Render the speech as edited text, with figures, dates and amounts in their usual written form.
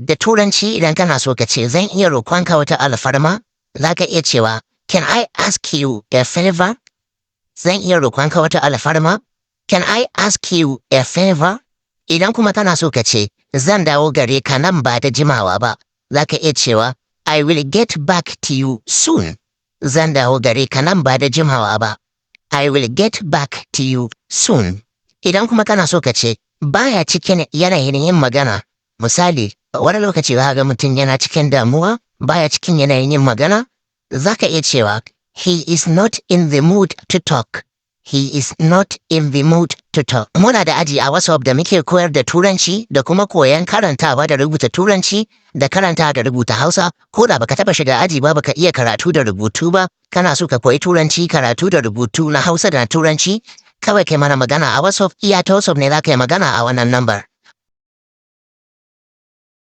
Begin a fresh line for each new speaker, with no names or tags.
Da Turanci, idan kana so ka ce "Zan iya roƙonka wata alfarma?", za ka iya cewa, "Can I ask you a favor?" Zan iya roƙonka wata alfarma? Can I ask you a favor? Idan kuma kana so ka ce "Zan dawo gare ka nan ba da jimawa ba", za ka iya cewa, "I will get back to you soon." Zan dawo gare ka nan ba da jimawa ba. I will get back to you soon. Idan kuma kana so ka ce baya cikin yanayin yin magana, misali, wani lokaci za ga mutum yana cikin damuwa, baya cikin yanayin yin magana, za ka iya cewa, "He is not in the mood to talk." He is not in the mood to talk. Muna da aji a WhatsApp da muke koyar da Turanci da kuma koyan karantawa da rubuta Turanci da karanta da rubuta Hausa. Ko da baka taba shiga aji ba, baka iya karatu da rubutu ba, kana so ka koyi Turanci, karatu da rubutu na Hausa da na Turanci, kawai kai mana magana a WhatsApp. Iya ta WhatsApp ne za ka yi magana a wannan lambar.